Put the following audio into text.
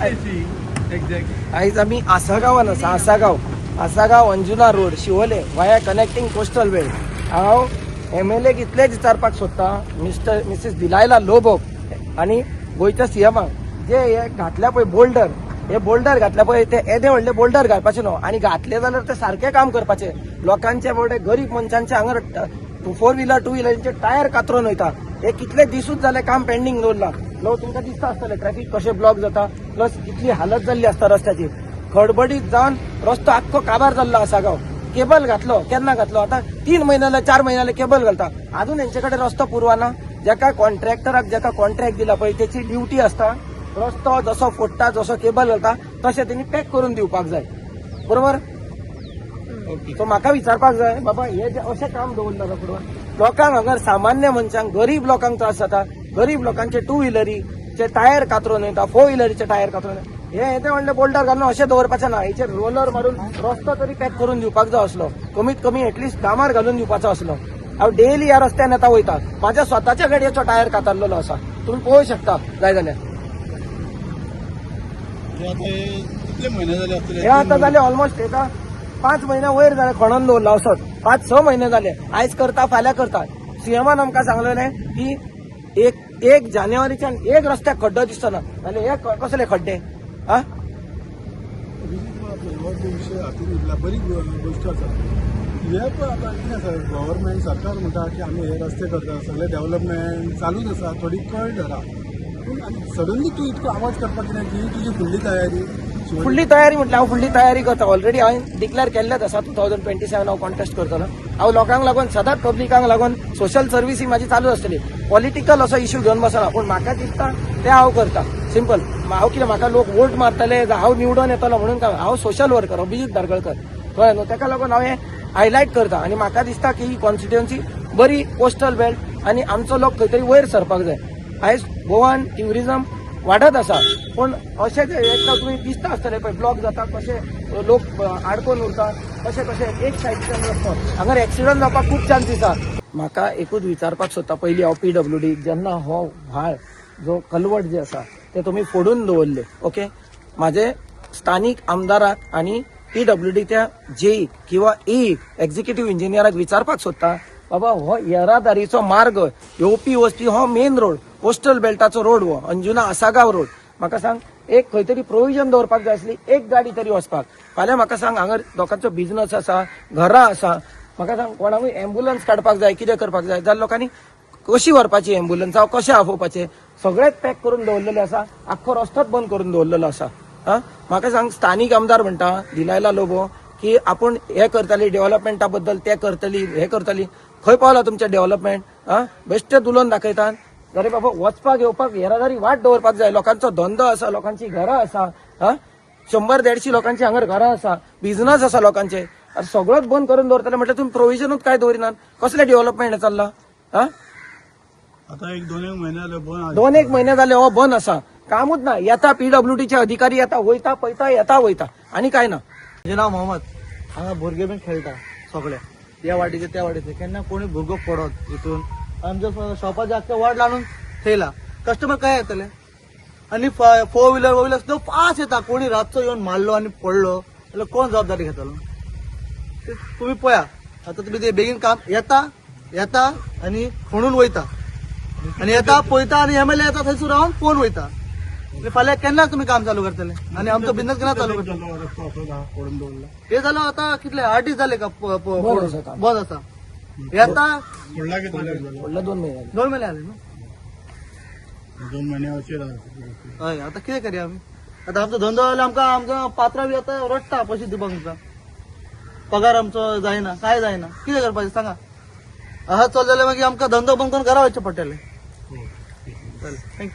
Exactly. आयज आमी आसागांवान आसा. Assagao, Assagao, Anjuna road, Siolim via connecting coastal belt. हांव एमएलए इतलेंच विचारपाक सोदता, मिस्टर मिसीस दिलायला लोबो आनी गोंयच्या सीएमाक, जे हे घातल्या पळय बोल्डर, हे बोल्डर घातल्या पळय, ते येदे व्हडले बोल्डर घालपाचे न्हू आनी घातले जाल्यार ते सारकें काम करपाचें. लोकांचे व्हडले गरीब मनशांचे हांगा फोर व्हिलर, टू व्हिलरांचे टायर कातरून वयता. हे कितले दिसूच जाले काम पेंडींग दवरला. लोक तुमकां दिसता आसतलें ट्रॅफिक कशें ब्लॉक जाता, प्लस कितली हालत जाल्ली आसता रस्त्याची. खडबडीत जावन रस्तो आख्खो काबार जाल्लो आसा. गांव केबल घातलो, केन्ना घातलो? आतां 3 म्हयने जाले, 4 म्हयने जाले केबल घालता, अजून हेंचे कडेन रस्तो पुरवाना. जेका कॉन्ट्रॅक्टराक, जेका कॉन्ट्रॅक्ट दिला पळय, तेची ड्युटी आसता रस्तो जसो फोडटा, जसो केबल घालता, तशें तेणी पॅक करून दिवपाक जाय, बरोबर? सो म्हाका विचारपाक जाय बाबा, हे जे अशें काम दवरलां रोकडो, लोकांक हांगा सामान्य मनशांक, गरीब लोकांक त्रास जाता. गरीब लोकांचे टू व्हिलरीचे टायर कातरून वयता, फोर व्हिलरीचे टायर कातरून. हे येदे व्हडले बोल्डर घालून अशें दवरपाचें ना. हेचेर रोलर मारून रस्तो तरी पॅक करून दिवपाक जाय आसलो, कमीत कमी एटलिस्ट डांबर घालून दिवपाचो आसलो. हांव डेली ह्या रस्त्यान येता वयता, म्हाज्या स्वताच्या गाडयेचो टायर कातारलेलो आसा. तुमी पळोवंक शकता जाय जाल्यार. हे आता हे कितले म्हयने जाले आसतले? हे आतां जाले ऑलमोस्ट एका 5 म्हयन्या वयर जाले खणोन दवरला असोच. 5-6 म्हयने जाले. आयज करता, फाल्यां करता. सीएमान आमकां सांगलेलें की 1 1 जानेवारीच्यान एक रस्त्याक खड्डो दिसचो ना. जाल्यार हे कसले खड्डे आ? हो जो विशय हातून घेतला, बरी गोश्ट आसा. हे पळय, आतां कितें आसा, गव्हर्मेंट सरकार म्हणटा की आमी हे रस्ते करता, सगळे डेव्हलपमेंट चालूच आसा, थोडी कळ धरा. पूण आनी सडनली तूं इतको आवाज करपाक कितें की तुजी फुडली तयारी? फुडली तयारी म्हटल्यार हांव फुडली तयारी करता. ऑलरेडी हांवें डिक्लेअर केल्लेच आसा, 2027 हांव कॉन्टेस्ट करतलो. हांव लोकांक लागून सदांच, पब्लिकांक लागून सोशल सर्वीस ही म्हाजी चालू आसतली. पॉलिटिकल असो इश्यू घेवन बसना, पूण म्हाका दिसता तें हांव करता. सिंपल. हांव कितें म्हाका लोक वोट मारतले, हांव निवडून येतलो म्हणून काय? हांव सोशल वर्कर अभिजीत धारगळकर, कळ्ळें न्हू? ताका लागून हांव हें हायलायट करता आनी म्हाका दिसता की ही कॉन्स्टिट्युएन्सी बरी कोस्टल बेल्ट आनी आमचो लोक खंय तरी वयर सरपाक जाय. आयज गोवान ट्युरिजम वाडत आसा, पूण अशें जे एकदां तुमी दिसता आसतलें पळय, ब्लॉक जाता, कशे लोक आडकोन उरता, कशे कशे एक सायडीच्यान रस्तो, हांगार एक्सिडंट जावपाक खूब चान्सीस आसा. म्हाका एकूच विचारपाक सोदता पयलीं हांव पीडब्ल्यूडी, जेन्ना हो व्हाळ जो कलवट जे आसा ते तुमी फोडून दवरले, ओके, म्हाजे स्थानीक आमदाराक आनी पीडब्ल्यूडीच्या जेईक किंवा ई एक्झिक्युटीव इंजिनियराक विचारपाक सोदता, बाबा, हो येरादारीचो मार्ग, येवपी वचपी हो मेन रोड, कोस्टल बेल्टाचो रोड हो अंजुना आसागांव रोड. म्हाका सांग, एक खंय तरी प्रोविजन दवरपाक जाय आसली, एक गाडी तरी वचपाक. फाल्यां म्हाका सांग, हांगा लोकांचो बिझनस आसा, घरां आसा. म्हाका सांग, कोणाकूय एम्बुलन्स काडपाक जाय, कितें करपाक जाय जाल्यार लोकांनी कशी व्हरपाची एम्बुलन्स, हांव कशें आपोवपाचें? सगळेच पॅक करून दवरलेले आसा, आख्खो रस्तोच बंद करून दवरलेलो आसा. हा, म्हाका सांग, स्थानीक आमदार म्हणटा दिलायला लोबो की आपूण हे करतली डेव्हलपमेंटा बद्दल, ते करतली, हे करतली. खंय पावला तुमचें डेव्हलपमेंट? हा, बेश्टे उलोवन दाखयतात. अरे बाबा, वचपाक येवपाक येरादारी वाट दवरपाक जाय. लोकांचो धंदो आसा, लोकांची घरां आसा. हा, 100-150 लोकांची हांगर घरां आसा, बिझनस आसा लोकांचे. अरे, सगळोच बंद करून दवरतले म्हटल्यार तुमी प्रोविजनूच काय दवरिनात? कसलें डेव्हलपमेंट चल्लां? हा? आता एक दोन एक महिने जाले बंद. दोन एक महिने जाले हो बंद आसा, कामूच ना. येता पीडब्ल्यूडीचे अधिकारी, येता वयता, पळयता, येता वयता आनी काय ना. म्हजें नांव मोहम्मद. हांगा भुरगे बीन खेळटा सगळे, त्या वाटेचे त्या वाटेचे. केन्ना कोणी भुरगो पडत हितून, आमच्या शॉपाचे आख्खे वाट लावून थेयला. कस्टमर काय येतले? आनी फोर व्हिलर वो व्हिलर सुद्दां फास्ट येता. कोणी रातचो येवन मारलो आनी पडलो जाल्यार कोण जबाबदारी घेतलो? ते तुमी पळया. आतां तुमी ते बेगीन काम येता येता आनी खणून वयता आनी येता पळयता आनी एमएलए येता, थंयसर रावन फोन वयता. आनी फाल्यां केन्ना तुमी काम चालू करतले आनी आमचो बिझनस केन्ना चालू करतले? रस्तो असो फोडून दवरला. हे झालं आता कितले 8 दीस झाले का बंद आसा काम. बंद आसा. हे आता फोडला कितले दीस जाले? व्हडले 2 महिने जाले. 2 महिने आले न्हू? 2 महिने अशेर. हय, आता कितें करया आमी? आता आमचो धंदो जाल्यार आमकां आमकां पात्रां बी आतां रडटा पयशे दिवपाक. तुमकां पगार आमचो जायना, काय जायना. कितें करपाचें सांगा? अशें चल जाल्यार मागीर आमकां धंदो बंद करून घरा वचचें पडटलें. चल, thank you.